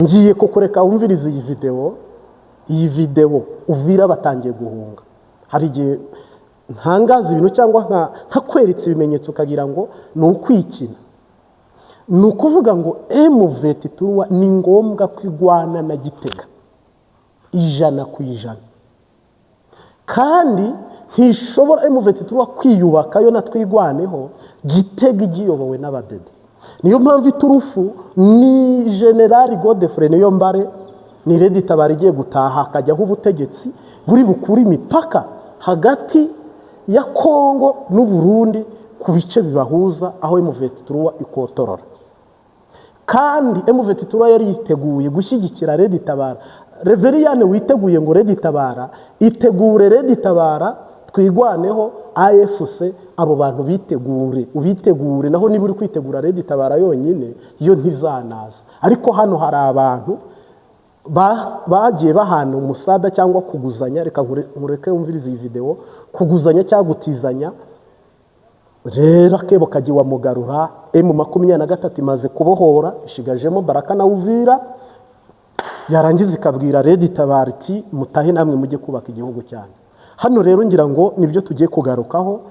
Ngiye kukureka wumvirize iyi videwo. Iyi videwo, Uvira batangiye guhunga. Hari igihe ntangaza ibintu cyangwa nkakweretse ibimenyetso ukagira ngo ni ukwikina. Ni ukuvuga ngo M23 ni ngombwa ko igwana na Gitega 100%, kandi ntishobora M23 kwiyubaka yo na Twigwaneho, Gitega igiyobowe n'abadede. Niyo mpamvu iturufu ni General Godefroid Niyombare, ni RED Tabara igiye gutaha, hakajyaho ubutegetsi buri bukure imipaka hagati ya Kongo n'Uburundi ku bice bibahuza, aho M23 ikotorora. Kandi M23 yari yiteguye gushyigikira RED Tabara. Reveriyane witeguye ngo RED Tabara itegure, RED Tabara, Twigwaneho, AFC, abo bantu bitegure, ubitegure. Naho niba uri kwitegura RED Tabara yonyine, yo ntizanaza. Ariko hano hari abantu bagiye bahana umusada cyangwa kuguzanya. Reka nkureke wumvirize iyi videwo. Kuguzanya cyangwa gutizanya rero, akebo kajya iwa Mugarura. M23 imaze kubohora, ishigajemo Baraka na Uvira, yarangiza ikabwira RED Tabara iti: "Mutahe namwe mujye kubaka igihugu cyanyu." Hano rero ngira ngo nibyo tugiye kugarukaho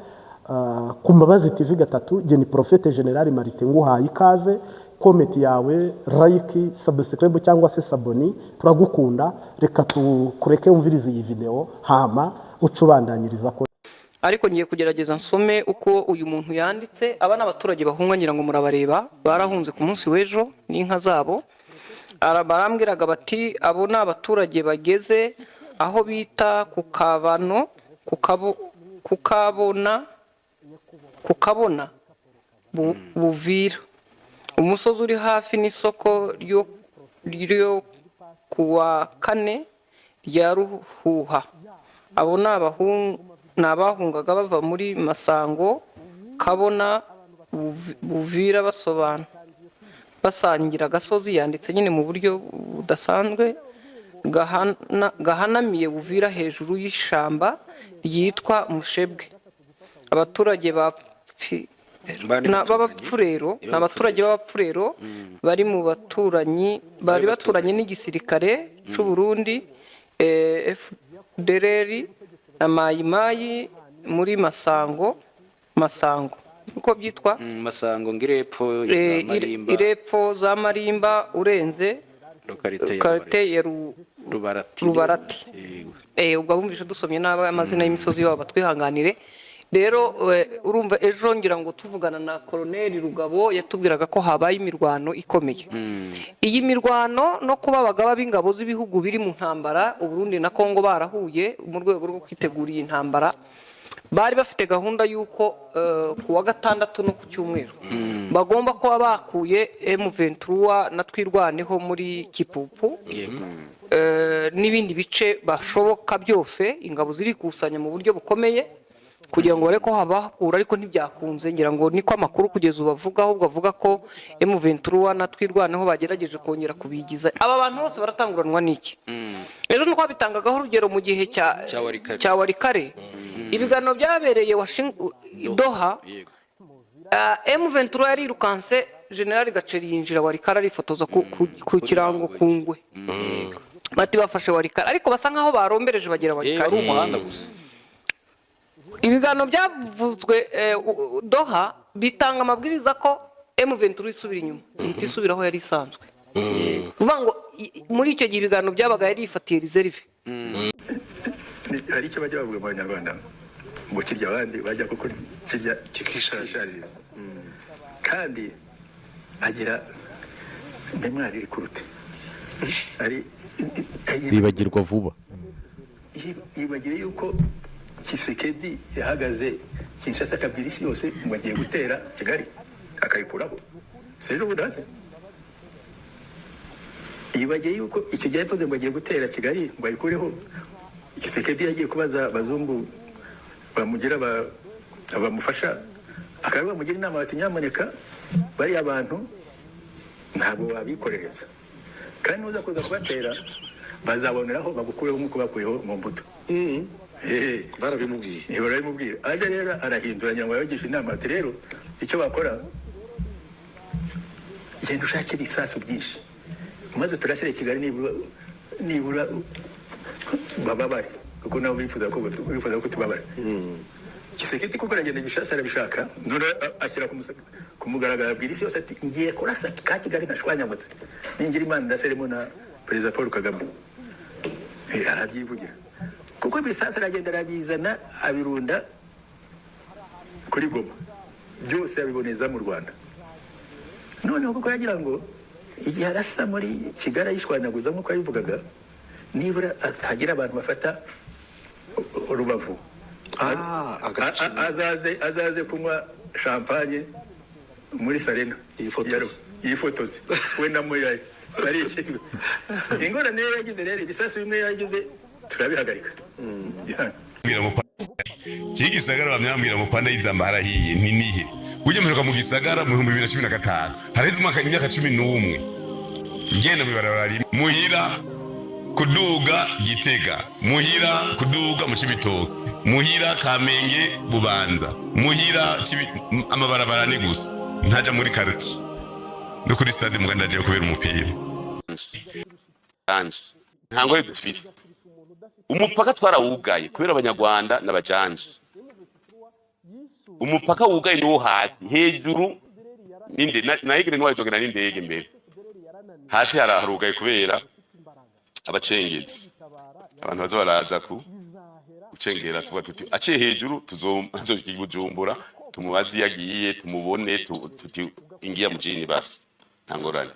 ku Mbabazi TV gatatu. Geni Prophète Général Marite, nguhaye ikaze. Comment yawe, like, subscribe cyangwa se s'abonner, turagukunda. Reka tukureke wumvirize iyi videwo, hama uca ubandanyiriza ko. Ariko ngiye kugerageza nsome uko uyu muntu yanditse. Aba ni abaturage bahunga, ngira ngo murabareba, barahunze ku munsi w'ejo n'inka zabo. Barambwiraga bati abo ni abaturage bageze aho bita ku Kabano, ku Kabona, ku Kabona Buvira, umusozi uri hafi n'isoko ryo ku wa kane rya Ruhuha. Abo ni abahungaga bava muri Masango, Kabona, Buvira, basobana basangira agasozi. Yanditse nyine mu buryo budasanzwe, gahanamiye Buvira hejuru y'ishamba ryitwa Mushebwe. Abaturage ba Bari b'Abapfurero, ni abaturage b'Abapfurero bari mu baturanyi, bari baturanye n'igisirikare cy'u Burundi, FDLR na Mayimayi muri Masango. Masango uko byitwa. Masango ngirepfo za Marimba. Irepfo za Marimba, urenze localité ya karite ya Rubarati. Rubarati. Yego. Ubwo abumvishe dusomye nabi amazina y'imisozi yabo batwihanganire. Rero urumva ejo ngira ngo tuvugana na Koloneli Rugabo, yatubwiraga ko habaye imirwano ikomeye. Iyi mirwano no kuba abagaba b'ingabo z'ibihugu biri mu ntambara, Uburundi na Kongo, barahuye mu rwego rwo kwitegura iyi ntambara. Bari bafite gahunda y'uko ku wa gatandatu no ku cyumweru bagomba kuba bakuye M23 na Twirwaneho muri Kipupu n'ibindi bice bashoboka byose. Ingabo zirikusanya mu buryo bukomeye kugira ngo barebe ko habahakura, ariko ntibyakunze. Ngira ngo niko amakuru kugeza ubu avuga. Ahubwo avuga ko M23 na Twirwaneho bagerageje kongera kubigiza. Aba bantu bose baratanguranwa n'iki? Rero twabitangagaho urugero mu gihe cya Cya Warikare. Cya Warikare, ibiganiro byabereye Doha. M23 yarirukanse, General Gaceri yinjira Warikare, arifotoza ku kirango ku ngwe, bati bafashe Warikare, ariko basa nkaho barombereje bagera Warikare. Ari umuhanda gusa. Ibiganiro byavuzwe Doha bitanga amabwiriza ko M23 isubira inyuma, ihita isubira aho yari isanzwe. Kuvuga ngo muri icyo gihe ibiganiro byabaga yari yifatiye réserve. Hari icyo bajya bavuga mu Banyarwanda ngo kirya abandi bajya kuko kirya kikisharira, kandi agira mémoire iri courte ari Bibagirwa vuba. Yibagiwe yuko Tshisekedi yahagaze Kinshasa akabwira isi yose ngo agiye gutera Kigali akayikuraho, si ejo bundi hasi. Yibagiwe yuko icyo gihe yavuze ngo agiye gutera Kigali ngo ayikureho, Tshisekedi yagiye kubaza abazungu bamugira bamufasha, akaba bamugira inama bati: "Nyamuneka bariya bantu ntabwo wabikorereza, kandi nuza kuza kubatera bazaboneraho bagukureho nk'uko bakuyeho mu mbuto." Barabimubwiye. Barabimubwira. Aje rero arahindura, ngira ngo yabagisha inama ati: "Rero icyo bakora, genda ushake ibisasu byinshi." Maze turasire Kigali, nibura nibura bababare, kuko nabo bifuza ko tubabara. Tshisekedi kuko aragenda Kinshasa arabishaka, none ashyira ku mugaragaro, abwira isi yose ati: "Ngiye kurasa ka Kigali nkashwanyagutse, ningira Imana ndasiremo na Perezida Paul Kagame." Arabyivugira kuko ibisasu aragenda arabizana, abirunda kuri Goma, byose abiboneza mu Rwanda. Noneho kuko yagira ngo igihe arasa muri Kigali ayishwanyaguza nk'uko yabivugaga, nibura hagira abantu bafata Rubavu. Azaze kunywa champagne muri Serena. Yifotoze. Yifotoze we na Muyaya ari ikintu. Ingorane yo yagize rero, ibisasu bimwe yagize turabihagarika. Yeah. Mbwira ngo iki gisagara bamyambwira ngo kwa Ndayizamba harahiye, ni nihe ujya mperuka mu gisagara mu 2015, haraheze umwaka, imyaka 11 ngenda mu ibarabara rimwe muhira kuduga Gitega, muhira kuduga mu Cibitoke, muhira Kamenge, Bubanza, muhira amabarabara ni gusa ntaja muri quartier no kuri stade muganda ndagiye kubera umupira. Kanje nta ngore dufise, umupaka twarawugaye kubera Abanyarwanda n'abajanje. Umupaka wugaye niwo hasi, hejuru ninde na Aigle Noir izogenda n'indege mbere. Hasi harugaye kubera abacengezi, abantu baza baraza ku gucengera. Tuvuga tuti aciye hejuru tuzoshika i Bujumbura, tumubaze iyo agiye, tumubone, tuti ingia mjini, basi nta ngorane.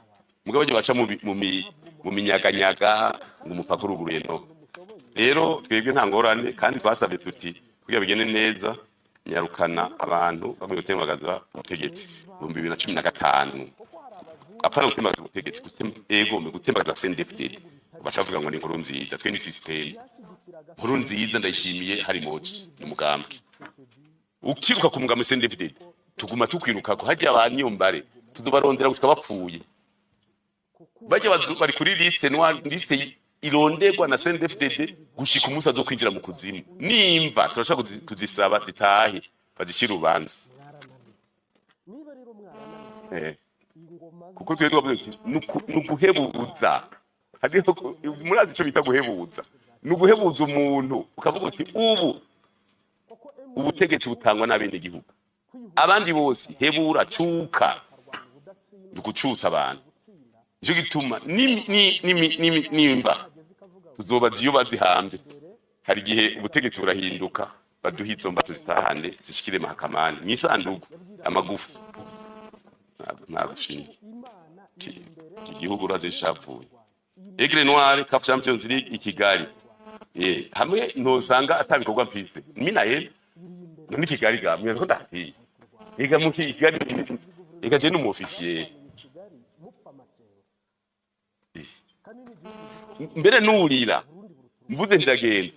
Mugabo baje baca mu minyaganyaga ngo umupaka uruguruye. No rero twebwe nta ngorane, kandi twasabye tuti kugira bigende neza, nyarukana abantu bamwe gutembagaza ubutegetsi 2015. Apana gutembagaza ubutegetsi, ego gutembagaza CNDD-FDD. Bacavuga ngo ni inkuru nziza, twe ni système. Inkuru nziza ndayishimiye hari moji ni umugambwe ukiruka ku mugambi CNDD-FDD, tuguma tukwiruka ko hajya abanyombare tuzobarondera gushika bapfuye. Bajya bari kuri liste noire, liste ironderwa na CNDD-FDD gushika umunsi azokwinjira mu kuzimu. Nimva turashobora kuzisaba zitahe, bazishira urubanza. Kuko twe twavuze tuti nuguhebuza. Hariho murazi ico bita guhebuza? Ni uguhebuza umuntu ukavuga uti ubu ubutegetsi butangwa n'abenegihugu, abandi bose hebura, cuka. Ni ugucutsa abantu. Nico gituma nimba tuzobaza iyo bazihambye, hari igihe ubutegetsi burahinduka, baduha izo mba tuzitahane, zishikire mahakamani mwisanduku amagufa. Nta gushimye iki gihugu urazi capfuye. Aigle Noir CAF Champions League i Kigali, hamwe ntosanga atabikorwa mfise minaye none Kigali ga mwe ko ndahatiye ega mu Kigali ega je n'umu officier mbere nurira mvuze ndagenda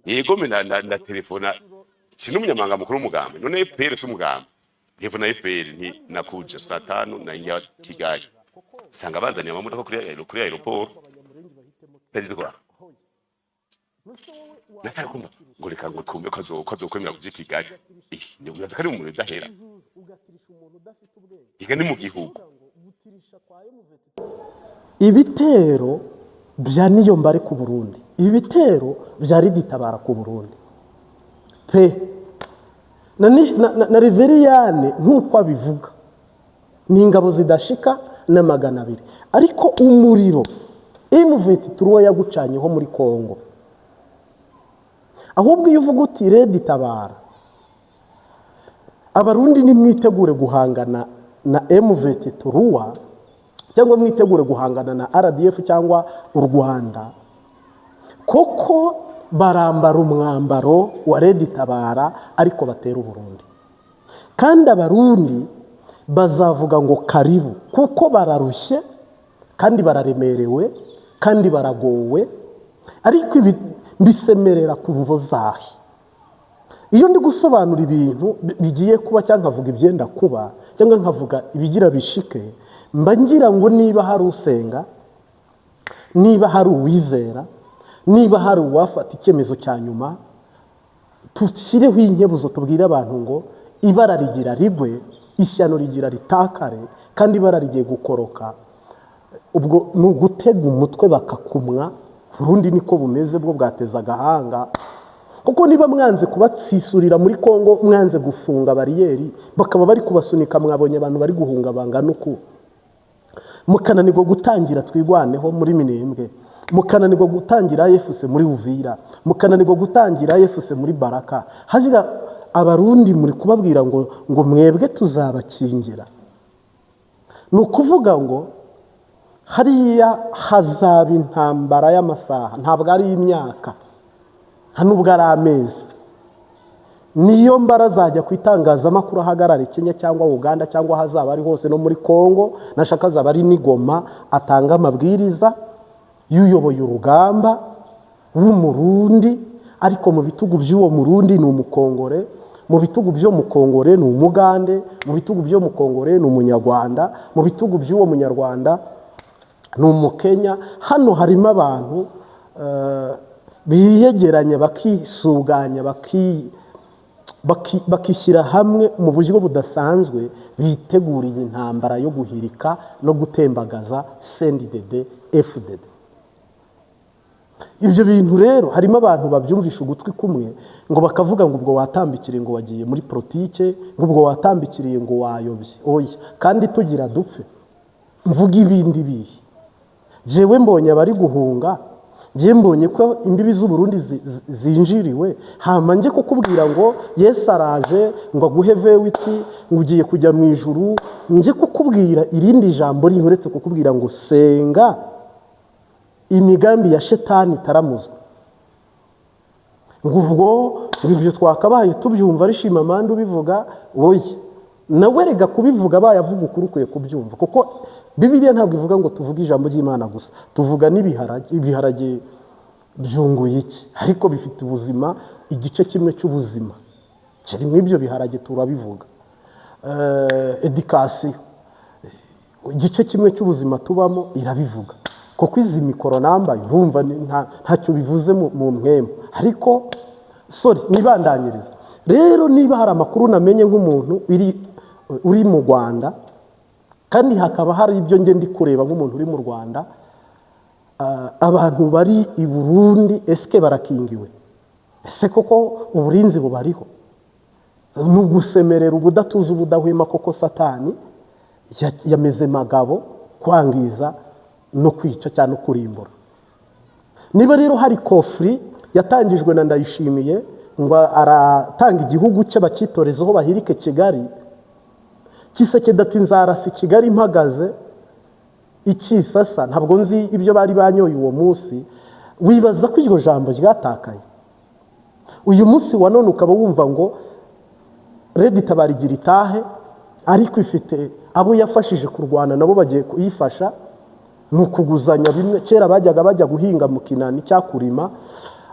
yego me na telefona sino umunyamabanga mukuru w'umugambi. None FPR si umugambi? Telefona FPR nti nakuja saa 5 naingia Kigali, sanga banzaniye amamodoka kuri aéroport. Perezida kwa nataka kumva ngo reka ngo twumve ko azokwemera kuja i Kigali. Ni ko ari umuntu udahera ega ni mu gihugu. Ibitero bya Niyombare ku Burundi, ibitero bya RED-Tabara ku Burundi pe na Reveriyane nk'uko abivuga ni ingabo zidashika na 200, ariko umuriro M23 yagucanyeho muri Kongo. Ahubwo iyo uvuga uti RED-Tabara, Abarundi nimwitegure guhangana na M23 cyangwa mwitegure guhangana na RDF cyangwa u Rwanda, koko barambara umwambaro wa RED-Tabara ariko batera Uburundi, kandi Abarundi bazavuga ngo karibu, kuko bararushye kandi bararemerewe kandi baragowe. Ariko ibi mbisemerera ku mvo zahe? Iyo ndi gusobanura ibintu bigiye kuba, cyangwa nkavuga ibyenda kuba, cyangwa nkavuga ibigira bishike, mba ngira ngo niba hari usenga, niba hari uwizera, niba hari uwafata icyemezo cya nyuma, dushyireho inkebuzo, tubwire abantu ngo ibara rigira rigwe, ishyano rigira ritakare, kandi ibara rigiye gukoroka. Ubwo ni ugutega umutwe bakakumwa. Burundi niko bumeze, bwo bwateza agahanga, kuko niba mwanze kubatsisurira muri Kongo, mwanze gufunga bariyeri, bakaba bari kubasunika, mwabonye abantu bari guhunga bangana uku, mukananirwa gutangira Twirwaneho muri Minembwe, mukananirwa gutangira AFC muri Uvira, mukananirwa gutangira AFC muri Baraka, hajiga Abarundi muri kubabwira ngo mwebwe tuzabakingira. Ni ukuvuga ngo hariya hazaba intambara y'amasaha, ntabwo ari imyaka, nta nubwo ari amezi. Niyo mbara azajya ku itangazamakuru ahagarara Kenya cyangwa Uganda cyangwa aho azaba ari hose, no muri Congo nashaka azaba ari n'Igoma, atanga amabwiriza y'uyoboye urugamba w'Umurundi, ariko mu bitugu by'uwo Murundi ni Umukongore, mu bitugu by'uwo Mukongore ni Umugande, mu bitugu by'uwo Mukongore ni Umunyarwanda, mu bitugu by'uwo Munyarwanda ni Umukenya. Hano harimo abantu biyegeranya, bakisuganya, bakishyira hamwe mu buryo budasanzwe, biteguriye intambara yo guhirika no gutembagaza CNDD FDD. Ibyo bintu rero harimo abantu babyumvisha ugutwi kumwe, ngo bakavuga ngo ubwo watambikiriye, ngo wagiye muri politike, ngo ubwo watambikiriye, ngo wayobye. Oya, kandi tugira dupfe mvuga ibindi bihe. Jewe mbonye abari guhunga, njye mbonye ko imbibi z'Uburundi zinjiriwe, hama njye kukubwira ngo Yesu araje, ngo aguhe vewiti, ngo ugiye kujya mu ijuru, njye kukubwira irindi jambo rihuretse kukubwira ngo senga imigambi ya shetani itaramuzwa, ngo ubwo ibyo twakabaye tubyumva rishima amande ubivuga. Oya, nawe rega kubivuga bayavuga ukuri ukwiye kubyumva, kuko Bibiliya ntabwo ivuga ngo tuvuge ijambo ry'Imana gusa, tuvuga n'ibiharage. Ibiharage byunguye iki? Ariko bifite ubuzima, igice kimwe cy'ubuzima kiri mu ibyo biharage, turabivuga. Éducation, igice kimwe cy'ubuzima tubamo irabivuga, kuko izi mikoro nambaye urumva ntacyo bivuze mu mwemu. Ariko sorry, nibandanyiriza rero, niba hari amakuru namenye nk'umuntu uri mu Rwanda, kandi hakaba hari ibyo nge ndi kureba nk'umuntu uri mu Rwanda, abantu bari i Burundi esike barakingiwe? Ese koko uburinzi bubariho? Ni ugusemerera ubudatuza, ubudahwema, koko Satani yameze magabo kwangiza no kwica cyangwa no kurimbura. Niba rero hari conflit yatangijwe na Ndayishimiye ngo aratanga igihugu cye bakitorezeho bahirike Kigali, Tshisekedi ati nzarasa i Kigali mpagaze ikisasa, ntabwo nzi ibyo bari banyoye uwo munsi. Wibaza ko iryo jambo ryatakaye? Uyu munsi wa none ukaba wumva ngo RED Tabara igira itahe, ariko ifite abo yafashije kurwana nabo bagiye kuyifasha. Ni ukuguzanya bimwe kera bajyaga bajya guhinga mu kinani cyangwa kurima,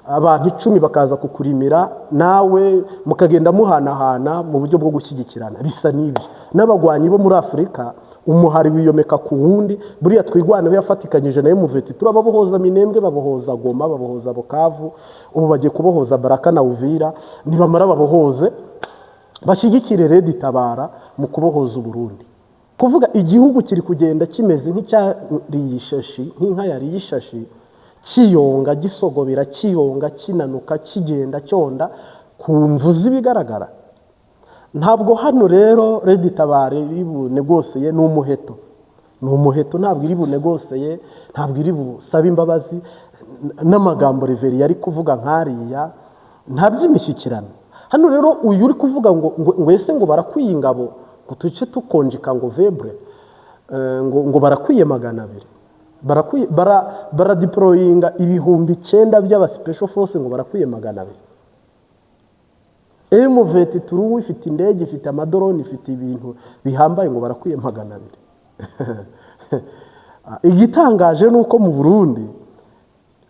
abantu 10 bakaza kukurimira, nawe mukagenda muhanahana mu buryo bwo gushyigikirana. Bisa n'ibyo n'abagwanyi bo muri Afurika, umuhari wiyomeka ku wundi. Buriya Twirwaneho yafatikanyije na M23, babohoza Minembwe, babohoza Goma, babohoza Bukavu, ubu bagiye kubohoza Baraka na Uvira. Nibamara babohoze, bashyigikire RED Tabara mu kubohoza Uburundi. Kuvuga igihugu kiri kugenda kimeze nk'icyariye ishashi, nk'inka yariye ishashi, kiyonga, gisogobera, kiyonga, kinanuka, kigenda cyonda ku mvu z'ibigaragara. Ntabwo hano rero RED Tabara iri bunegoseye, ni umuheto, ni umuheto, ntabwo iri bunegoseye, ntabwo iri busabe imbabazi. N'amagambo Reveri yari kuvuga nk'ariya, nta by'imishyikirano. Hano rero uyu uri kuvuga ngo ese ngo barakwiye ingabo, ngo tuce tukonjika, ngo vebre, ngo barakwiye 200, barakwiye baradeployinga 9000 by'aba special force, ngo barakwiye 200. M23 ifite indege, ifite amadrone, ifite ibintu bihambaye, ngo barakwiye 200. Igitangaje ni uko mu Burundi,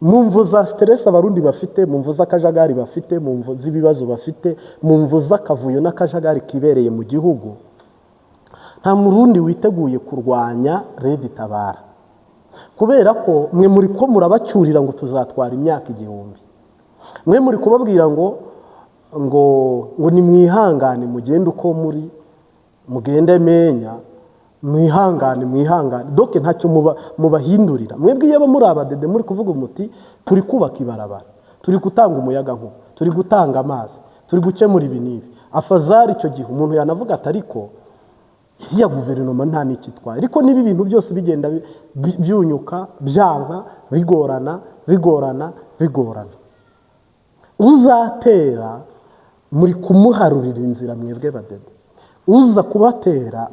mu mvu za stress Abarundi bafite, mu mvu z'akajagari bafite, mu mvu z'ibibazo bafite, mu mvu z'akavuyo n'akajagari kibereye mu gihugu, nta Murundi witeguye kurwanya RED Tabara, kubera ko mwe muri ko murabacyurira ngo tuzatwara imyaka 1000. Mwe muri kubabwira ngo nimwihangane, mugende uko muri, mugende menya. Mwihangane, mwihangane. Donc ntacyo mubahindurira. Mwebwe iyo muri abadede muri kuvuga muti: "Turi kubaka ibarabara, turi gutanga umuyaga nkuba, turi gutanga amazi, turi gukemura ibi n'ibi," afazari icyo gihe umuntu yanavuga ati: "Ariko iriya guverinoma nta n'icyo itwaye." Ariko niba ibintu byose bigenda byunyuka, byanka, bigorana, bigorana, bigorana, uzatera muri kumuharurira inzira. Mwebwe badede, uza kubatera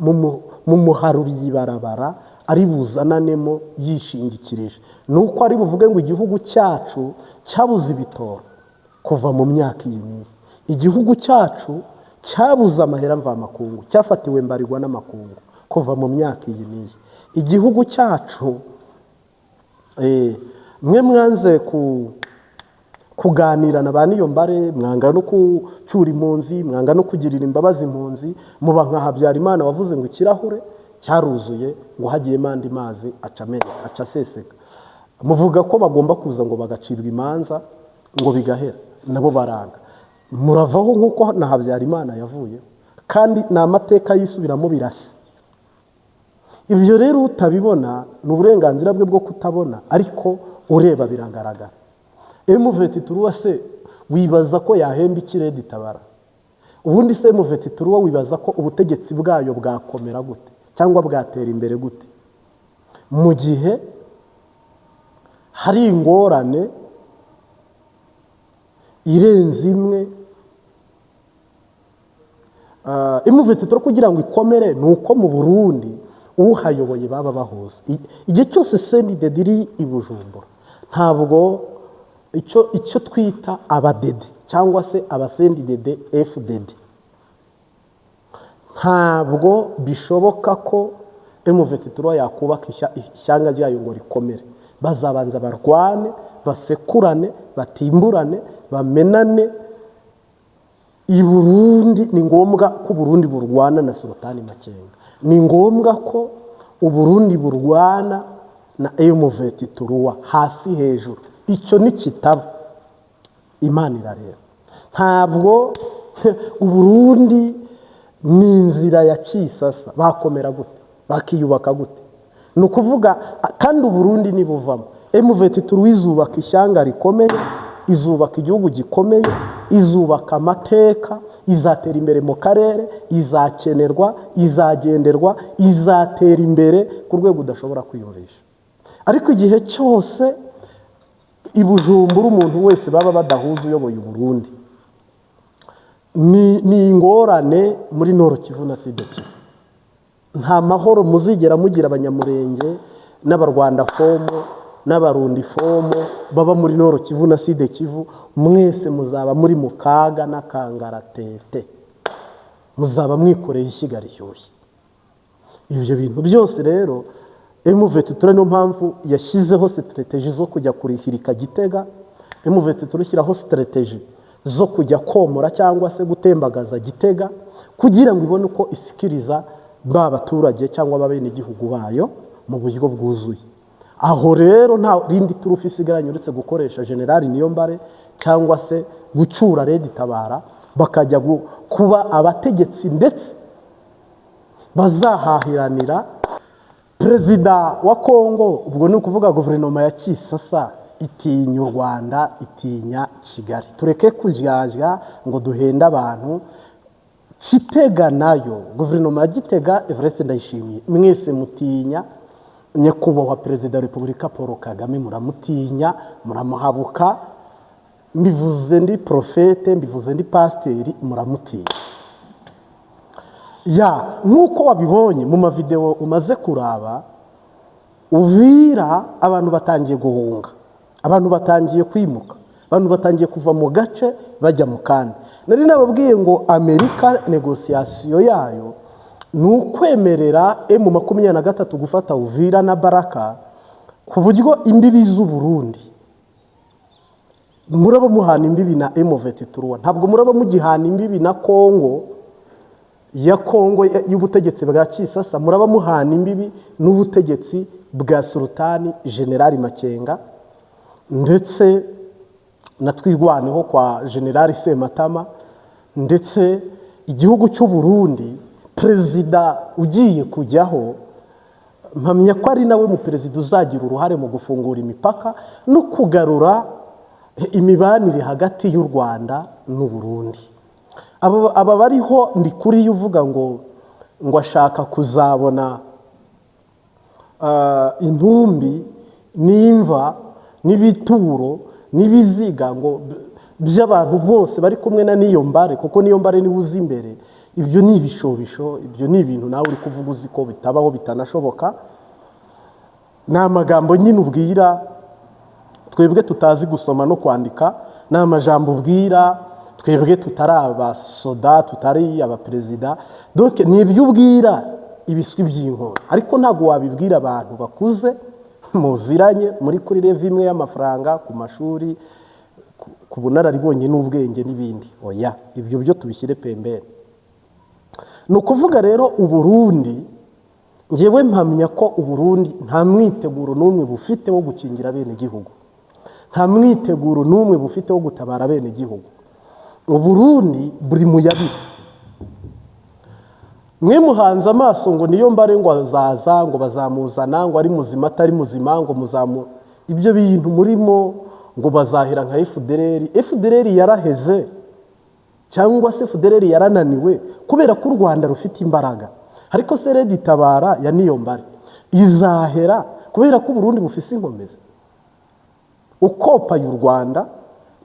mumuharuriye ibarabara ari buzananemo yishingikirije, ni uko ari buvuge ngo igihugu cyacu cyabuze ibitoro kuva mu myaka iyi n'iyi, igihugu cyacu cyabuze amahera mvamakungu, cyafatiwe mbarirwa n'amakungu kuva mu myaka iyi n'iyi, igihugu cyacu. Mwe mwanze ku kuganira na ba Niyombare, mwanga no kucyura impunzi, mwanga no kugirira imbabazi impunzi, muba nka Habyarimana wavuze ngo ikirahure cyaruzuye, ngo hagiyemo andi mazi aca ameneka, aca aseseka. Muvuga ko bagomba kuza ngo bagacibwa imanza ngo bigahera, nabo baranga. Muravaho nk'uko na Habyarimana yavuye, kandi ni amateka yisubiramo, birasa. Ibyo rero utabibona ni uburenganzira bwe bwo kutabona, ariko ureba biragaragara. M23 se wibaza ko yahemba iki RED Tabara? Ubundi se M23 wibaza ko ubutegetsi bwayo bwakomera gute cyangwa bwatera imbere gute mu gihe hari ingorane irenze imwe? M23 kugira ngo ikomere ni uko mu Burundi uhayoboye baba bahuza. Igihe cyose CNDD iri i Bujumbura, ntabwo icyo twita abadede cyangwa se aba CNDD FDD, ntabwo bishoboka ko M23 yakubaka ishyanga ryayo ngo rikomere. Bazabanza barwane, basekurane, batimburane, bamenane i Burundi. Ni ngombwa ko Uburundi burwana na Sultani Makenga, ni ngombwa ko Uburundi burwana na M23 hasi hejuru. Icyo nikitaba, Imana irareba. Ntabwo Uburundi ni inzira ya Kisasa, bakomera gute, bakiyubaka gute? Ni ukuvuga kandi Uburundi nibuvamo, M23 izubaka ishyanga rikomeye, izubaka igihugu gikomeye, izubaka amateka, izatera imbere mu karere, izakenerwa, izagenderwa, izatera imbere ku rwego udashobora kwiyumvisha. Ariko igihe cyose i Bujumbura umuntu wese baba badahuza uyoboye Uburundi, ni ingorane muri Nord Kivu na Sud Kivu. Nta mahoro muzigera mugira. Abanyamurenge n'abarwanda fomo n'abarundi fomo baba muri Nord Kivu na Sud Kivu, mwese muzaba muri mu kaga n'akangaratete, muzaba mwikoreye ishyiga rishyushye. Ibyo bintu byose rero M23 niyo mpamvu yashyizeho stratégie zo kujya kurihirika Gitega. M23 ishyiraho stratégie zo kujya komora cyangwa se gutembagaza Gitega kugira ngo ibone uko isikiriza ba baturage cyangwa abenegihugu bayo mu buryo bwuzuye. Aho rero nta rindi turufu isigaranye uretse gukoresha Generali Niyombare cyangwa se gucyura RED Tabara, bakajya kuba abategetsi ndetse bazahahiranira perezida wa Kongo. Ubwo ni ukuvuga guverinoma ya Kisasa itinya u Rwanda, itinya Kigali. Tureke kuryarya ngo duhende abantu. Gitega nayo, guverinoma ya Gitega, Evariste Ndayishimiye, mwese mutinya nyakubahwa Perezida wa Repubulika Paul Kagame, muramutinya, muramuhabuka. Mbivuze ndi prophète, mbivuze ndi pasiteri, muramutinya. Ya, nk'uko wabibonye mu mavidewo umaze kuraba, Uvira abantu batangiye guhunga, abantu batangiye kwimuka, abantu batangiye kuva mu gace bajya mu kandi. Nari nababwiye ngo Amerika négociation yayo ni ukwemerera M23 gufata Uvira na Baraka, ku buryo imbibi z'Uburundi muraba muhana imbibi na M23, ntabwo muraba mugihana imbibi na Kongo ya Kongo y'ubutegetsi bwa Kisasa, muraba muhana imbibi n'ubutegetsi bwa Sultani Generali Makenga ndetse na Twigwaneho kwa Generali Sematama. Ndetse igihugu cy'u Burundi, perezida ugiye kujyaho Mpamya ko ari nawe mu perezida uzagira uruhare mu gufungura imipaka no kugarura imibanire hagati y'u Rwanda n'u Burundi. Aba bariho ndi kuri yo uvuga ngo ashaka kuzabona intumbi n'imva n'ibituro n'ibiziga ngo by'abantu bose bari kumwe na Niyombare, kuko Niyombare niwe uzi imbere. Ibyo ni ibishobisho, ibyo ni ibintu nawe uri kuvuga uzi ko bitabaho, bitanashoboka. Ni amagambo nyine ubwira twebwe tutazi gusoma no kwandika, ni amajambo ubwira twebwe tutari abasoda, tutari abaperezida. Donc ni ibyo ubwira ibiswi by'inkona, ariko ntabwo wabibwira abantu bakuze muziranye, muri kuri level imwe y'amafaranga, ku mashuri, ku bunararibonye n'ubwenge n'ibindi. Oya, ibyo byo tubishyire pembeni. Ni ukuvuga rero Uburundi, ngewe mpamya ko Uburundi nta mwiteguro n'umwe bufite wo gukingira bene igihugu, nta mwiteguro n'umwe bufite wo gutabara bene igihugu. Uburundi buri mu yabiri. Mwe muhanze amaso ngo Niyombare ngo azaza, ngo bazamuzana, ngo ari muzima atari muzima, ngo muzamu ibyo bintu murimo ngo bazahera nka FDLR. FDLR yaraheze, cyangwa se FDLR yarananiwe kubera ko u Rwanda rufite imbaraga. Ariko se RED Tabara ya Niyombare izahera kubera ko Uburundi bufise inkomezi? Ukopaye u Rwanda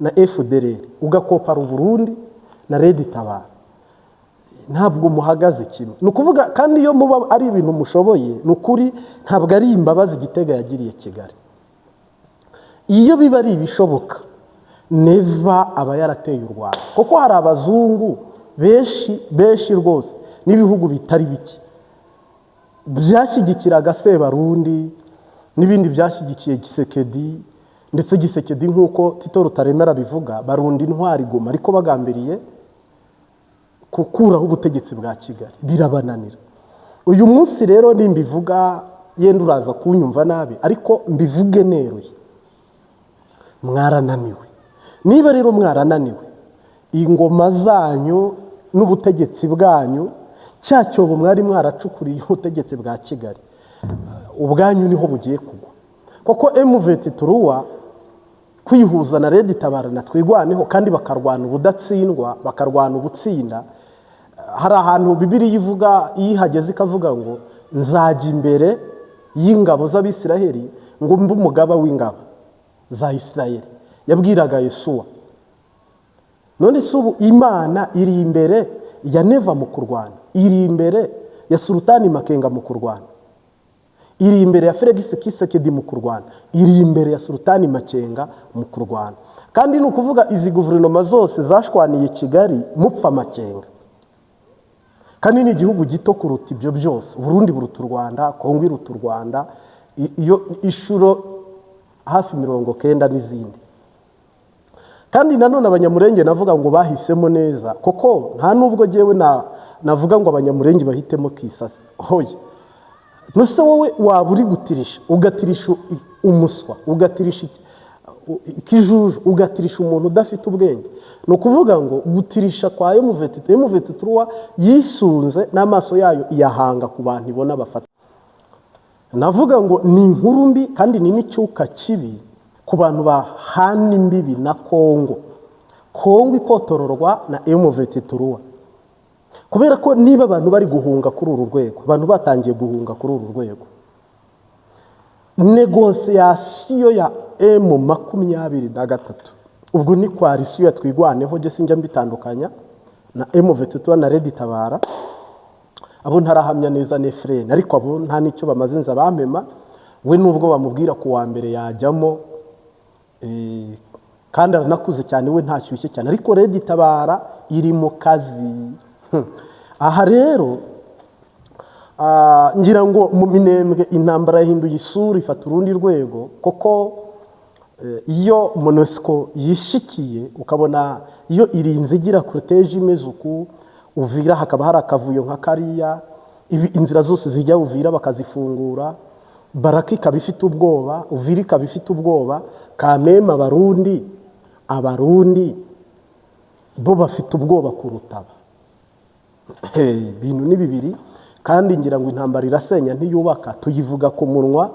na FDLR, ugakopara Uburundi na RED Tabara, ntabwo muhagaze kimwe. Ni ukuvuga kandi iyo muba ari ibintu mushoboye, ni ukuri ntabwo ari imbabazi Gitega yagiriye Kigali. Iyo biba ari ibishoboka, Neva aba yarateye u Rwanda, kuko hari abazungu benshi benshi rwose n'ibihugu bitari bike byashyigikiraga Sebarundi n'ibindi byashyigikiye Tshisekedi. Ndetse Tshisekedi, nk'uko Tito Rutaremara bivuga, barunda intwari Goma ariko bagambiriye gukuraho ubutegetsi bwa Kigali, birabananira. Uyu munsi rero nimbivuga yenda uraza kunyumva nabi, ariko mbivuge neruye: mwarananiwe. Niba rero mwarananiwe, ingoma zanyu n'ubutegetsi bwanyu, cya cyobo mwari mwaracukuriye ubutegetsi bwa Kigali, ubwanyu niho bugiye kugwa, kuko M23 kwihuza na RED Tabara na Twigwaneho, kandi bakarwana ubudatsindwa, bakarwana ubutsinda. Hari ahantu Bibiliya ivuga, iyo ihageze ikavuga ngo nzajya imbere y'ingabo z'Abisiraheli ngo mbe umugaba w'ingabo za Isiraheli, yabwiraga Yesuwa. None se ubu Imana iri imbere ya Neva mu kurwana, iri imbere ya Sultani Makenga mu kurwana, iri imbere ya Felix Tshisekedi mu kurwana, iri imbere ya Sultani Makenga mu kurwana? Kandi ni ukuvuga izi guverinoma zose zashwaniye Kigali mupfa Makenga, kandi ni igihugu gito kuruta ibyo byose. Uburundi buruta u Rwanda, Kongo iruta u Rwanda iyo inshuro hafi 90 n'izindi. Kandi nanone Abanyamurenge navuga ngo bahisemo neza, kuko nta nubwo ngewe navuga ngo Abanyamurenge bahitemo Kisasi. Hoya, nuse wowe waba uri gutirisha, ugatirisha umuswa, ugatirisha ikijuju, ugatirisha umuntu udafite ubwenge. Ni ukuvuga ngo gutirisha kwa M23, M23 yisunze n'amaso yayo iyahanga ku bantu ibona bafata. Navuga ngo ni inkuru mbi kandi ni n'icyuka kibi ku bantu bahana imbibi na Kongo, Kongo ikotororwa na M23, kubera ko niba abantu bari guhunga kuri uru rwego, abantu batangiye guhunga kuri uru rwego, négociation ya M23, ubwo ni coalition ya Twigwaneho, jye sinjya mbitandukanya na M23 na RED Tabara. Abo ntarahamya neza ni FRN, ariko abo nta n'icyo bamaze. Nza bampema we, nubwo bamubwira ku wa mbere yajyamo, kandi aranakuze cyane, we ntashyushye cyane, ariko RED Tabara iri mu kazi. Aha rero ngira ngo mu Minembwe intambara yahinduye isura, ifata urundi rwego, kuko iyo MONUSCO yishikiye, ukabona iyo irinze igira cortège imeze uku, Uvira hakaba hari akavuyo nka kariya, inzira zose zijya Uvira bakazifungura, Baraka ikaba ifite ubwoba, Uvira ikaba ifite ubwoba, kameme Abarundi bo bafite ubwoba kuruta aba. Ibintu ni bibiri. Kandi ngira ngo intambara irasenya ntiyubaka. Tuyivuga ku munwa,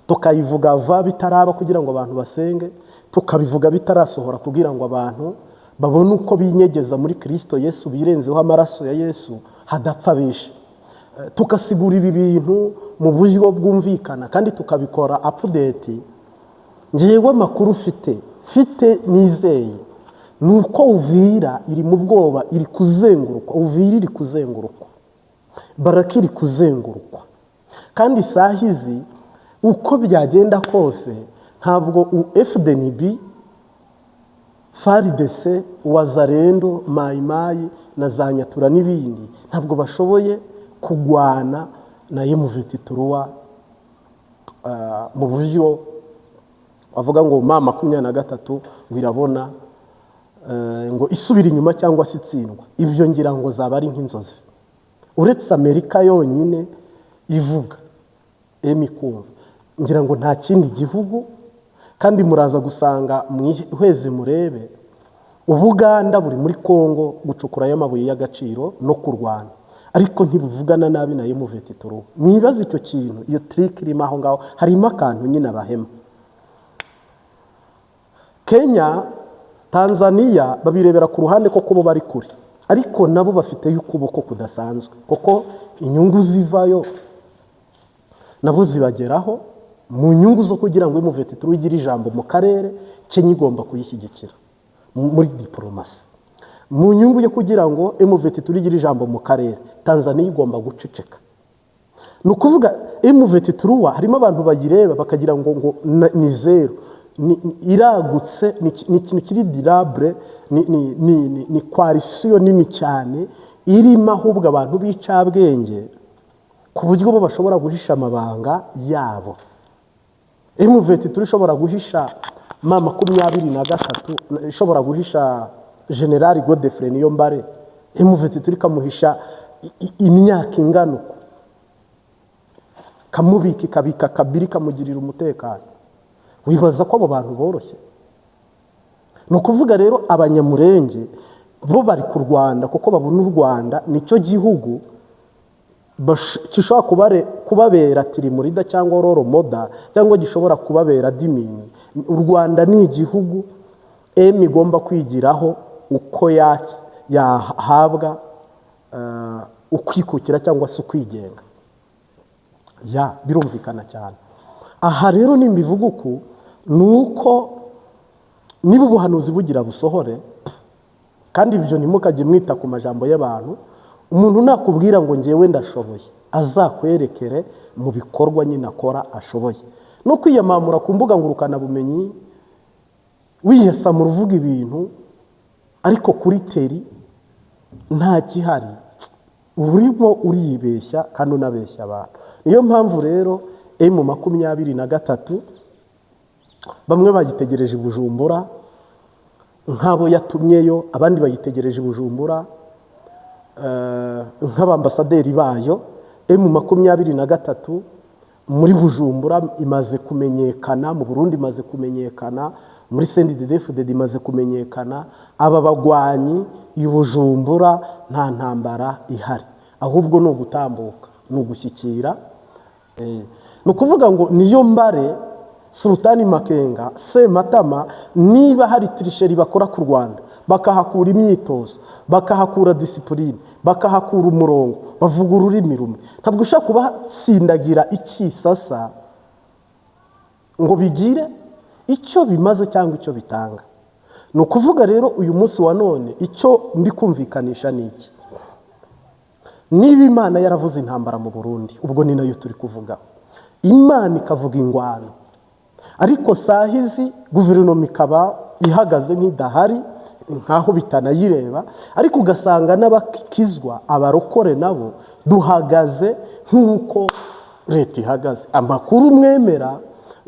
tukayivuga va bitaraba kugira ngo abantu basenge, tukabivuga bitarasohora kugira ngo abantu babone uko binyegeza muri Kirisito Yesu, birenzeho amaraso ya Yesu, hadapfa benshi. Tugasigura ibi bintu mu buryo bwumvikana kandi tukabikora update. Ngewe amakuru mfite nizeye ni uko Uvira iri mu bwoba, iri kuzengurukwa. Uvira iri kuzengurukwa, Baraka iri kuzengurukwa. Kandi isaha izi, uko byagenda kose, ntabwo FDNB, FARDC, Wazalendo, Mayimayi na za Nyatura n'ibindi, ntabwo bashoboye kugwana na M23 mu buryo bavuga ngo M23 ngo irabona ngo isubira inyuma cyangwa se itsindwa. Ibyo ngira ngo zaba ari nk'inzozi. Uretse Amerika yonyine ivuga emi kumva, ngira ngo nta kindi gihugu. Kandi muraza gusanga mwihweze murebe, Ubuganda buri muri Kongo gucukurayo amabuye y'agaciro no kurwana, ariko ntibuvugana nabi na M23. Mwibaze icyo kintu, iyo trick irimo aho ngaho, harimo akantu nyine abahema. Kenya, Tanzania babirebera ku ruhande koko bo bari kure, ariko nabo bafiteyo ukuboko kudasanzwe, kuko inyungu zivayo nabo zibageraho. Mu nyungu zo kugira ngo M23 igire ijambo mu karere, Kenya igomba kuyishyigikira muri diporomasi. Mu nyungu yo kugira ngo M23 igire ijambo mu karere, Tanzania igomba guceceka. Ni ukuvuga M23 harimo abantu bayireba bakagira ngo ni zero. Iragutse, ni ikintu kiri durable, ni coalition nini cyane irimo ahubwo abantu b'icabwenge, ku buryo bo bashobora guhisha amabanga yabo. M23 ishobora guhisha M23, ishobora guhisha General Godefroid Niyombare, M23 ikamuhisha imyaka ingana uko, kamubika, ikabika kabiri, ikamugirira umutekano. Wibaza ko abo bantu boroshye? Ni ukuvuga rero Abanyamurenge bo bari ku Rwanda kuko babona u Rwanda nicyo gihugu gishobora kubabera team leader cyangwa role model, cyangwa gishobora kubabera admin. U Rwanda ni igihugu M igomba kwigiraho uko yahabwa ukwikukira cyangwa se ukwigenga. Ya, birumvikana cyane. Aha rero nimbivuga uku, ni uko niba ubuhanuzi bugira busohore, kandi ibyo ntimukajye mwita ku majambo y'abantu. Umuntu nakubwira ngo ngewe ndashoboye, azakwerekere mu bikorwa nyine akora ashoboye, no kwiyamamura ku mbuga ngurukanabumenyi wiyasamura uvuga ibintu, ariko kuri terrain nta gihari, urimo uribeshya kandi unabeshya abantu. Niyo mpamvu rero M23 bamwe bayitegereje i Bujumbura nk'abo yatumyeyo, abandi bayitegereje i Bujumbura nk'abambasaderi bayo. M23 muri Bujumbura imaze kumenyekana, mu Burundi imaze kumenyekana, muri CNDD-FDD imaze kumenyekana. Aba bagwanyi i Bujumbura nta ntambara ihari, ahubwo ni ugutambuka, ni ugushyikira. Ni ukuvuga ngo niyo mbare Sultani Makenga, Sematama, niba hari tricherie bakora ku Rwanda, bakahakura imyitozo, bakahakura discipline, bakahakura umurongo, bavuga ururimi rumwe, ntabwo ushobora kubatsindagira ikisasa ngo bigire icyo bimaze cyangwa icyo bitanga. Ni ukuvuga rero uyu munsi wa none icyo ndi kumvikanisha ni iki: niba Imana yaravuze intambara mu Burundi, ubwo ni nayo turi kuvuga, Imana ikavuga ingwano, ariko saha izi guverinoma ikaba ihagaze nk'idahari, nk'aho bitanayireba, ariko ugasanga n'abakizwa, abarokore nabo duhagaze nk'uko leta ihagaze. Amakuru mwemera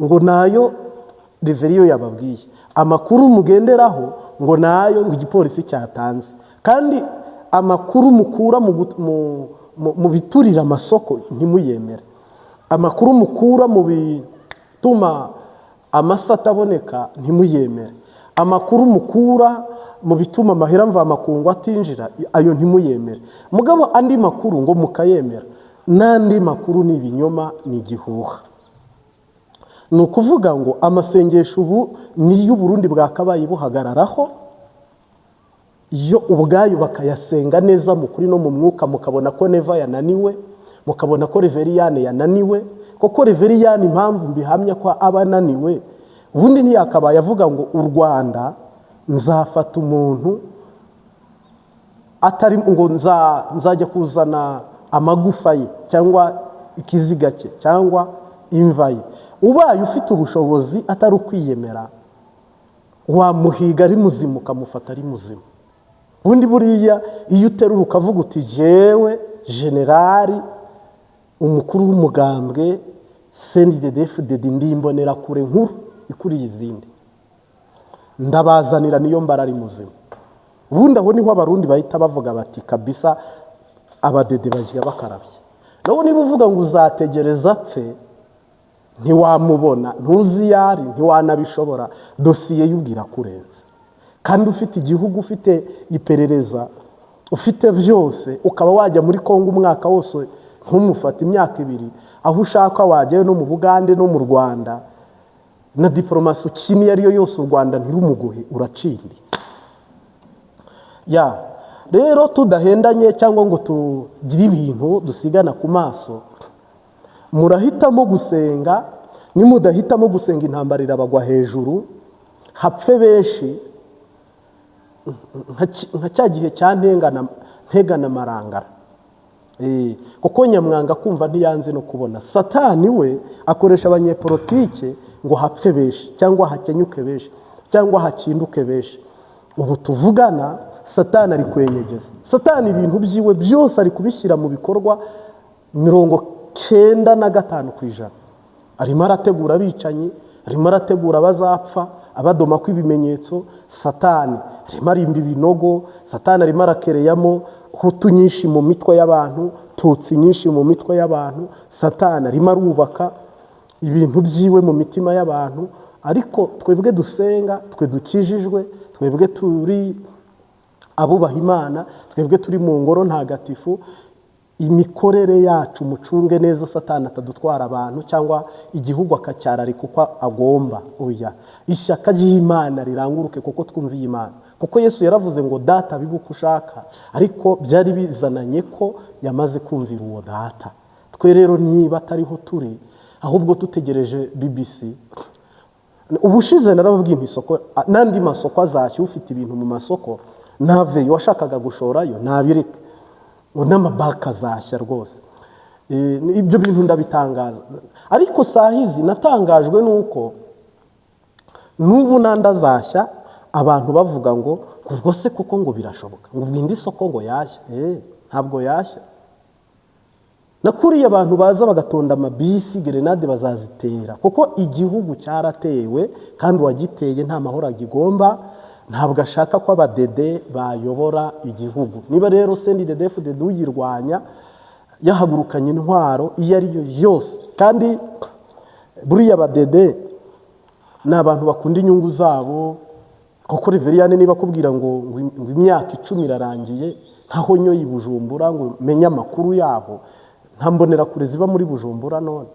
ngo nayo reveriyo yababwiye, amakuru mugenderaho ngo nayo ngo igipolisi cyatanze, kandi amakuru mukura mu biturira amasoko ntimuyemere, amakuru mukura mu bituma amase ataboneka ntimuyemere, amakuru mukura mu bituma amahera mvamakungu atinjira, ayo ntimuyemere. Mugabo andi makuru ngo mukayemera, n'andi makuru ni ibinyoma, ni igihuha. Ni ukuvuga ngo amasengesho ubu niyo Uburundi bwakabaye buhagararaho, yo ubwayo bakayasenga neza mu kuri no mu mwuka, mukabona ko Neva yananiwe, mukabona ko Reveriyane yananiwe. Koko Reveriyane, impamvu mbihamya ko aba ananiwe, ubundi ntiyakabaye avuga ngo u Rwanda nzafata umuntu atari ngo nzajya kuzana amagufa ye cyangwa ikiziga cye cyangwa imva ye. Ubaye ufite ubushobozi, atari ukwiyemera, wamuhiga ari muzima, ukamufata ari muzima. Ubundi buriya iyo uterura ukavuga uti: "Jewe generali, umukuru w'umugambwe CNDD-FDD, ndi imbonerakure nkuru ikuriye izindi, ndabazanira niyo mbara ari muzima," ubundi aho niho Abarundi bahita bavuga bati: "Kabisa, abadede bajya bakarabye." Nawe niba uvuga ngo uzategereza apfe, ntiwamubona, ntuzi iyo ari, ntiwanabishobora, dosiye y'ubwira kurenze, kandi ufite igihugu, ufite iperereza, ufite byose, ukaba wajya muri Kongo umwaka wose ntumufate, imyaka 2, aho ushaka wajyayo, no mu Bugande no mu Rwanda, na diporomasi ukina iyo ariyo yose, u Rwanda ntirumuguhe, uraciriritse. Ya rero, tudahendanye cyangwa ngo tugire ibintu dusigana ku maso, murahitamo gusenga. Nimudahitamo gusenga, intambara irabagwa hejuru, hapfe benshi nka cya gihe cya Ntegana Marangara. Kuko nyamwanga kumva ntiyanze no kubona. Satani we akoresha abanyepolitike ngo hapfe benshi, cyangwa hakenyuke benshi, cyangwa hakinduke benshi. Ubu tuvugana, Satani ari kwenyegeza. Satani ibintu byiwe byose ari kubishyira mu bikorwa 95%. Arimo arategura abicanyi, arimo arategura abazapfa, abadoma ko ibimenyetso. Satani arimo arimba ibinogo, Satani arimo arakereyamo Hutu nyinshi mu mitwe y'abantu, Tutsi nyinshi mu mitwe y'abantu. Satani arimo arubaka ibintu byiwe mu mitima y'abantu. Ariko twebwe dusenga, twe dukijijwe, twebwe turi abubaha Imana, twebwe turi mu ngoro ntagatifu, imikorere yacu mucunge neza Satani atadutwara abantu cyangwa igihugu akacyararika uko agomba. Oya, ishyaka ry'Imana riranguruke kuko twumviye Imana, kuko Yesu yaravuze ngo: "Data, bibe uko ushaka," ariko byari bizananye ko yamaze kumvira uwo Data. Twe rero niba atariho turi, ahubwo tutegereje BBC. Ubushize narababwiye nti isoko n'andi masoko azashya, ufite ibintu mu masoko ntaveyo, washakaga gushorayo ntabireke, ngo n'amabaka azashya rwose. Ibyo bintu ndabitangaza, ariko saa hizi natangajwe n'uko n'ubu n'andi azashya, abantu bavuga ngo ubwo se koko ngo birashoboka, ngo ubwo indi soko ngo yashya? Ntabwo yashya. Nakuriye abantu baza bagatonda amabisi, gerenade bazazitera, kuko igihugu cyaratewe, kandi uwagiteye nta mahoro agigomba, ntabwo ashaka ko abadede bayobora igihugu. Niba rero CNDD-FDD uyirwanya yahagurukanye intwaro iyo ari yo yose, kandi buriya abadede ni abantu bakunda inyungu zabo, kuko Reveriyane niba akubwira ngo imyaka 10 irarangiye ntaho nyoye i Bujumbura ngo menye amakuru yabo, nta mbonerakure ziba muri Bujumbura none.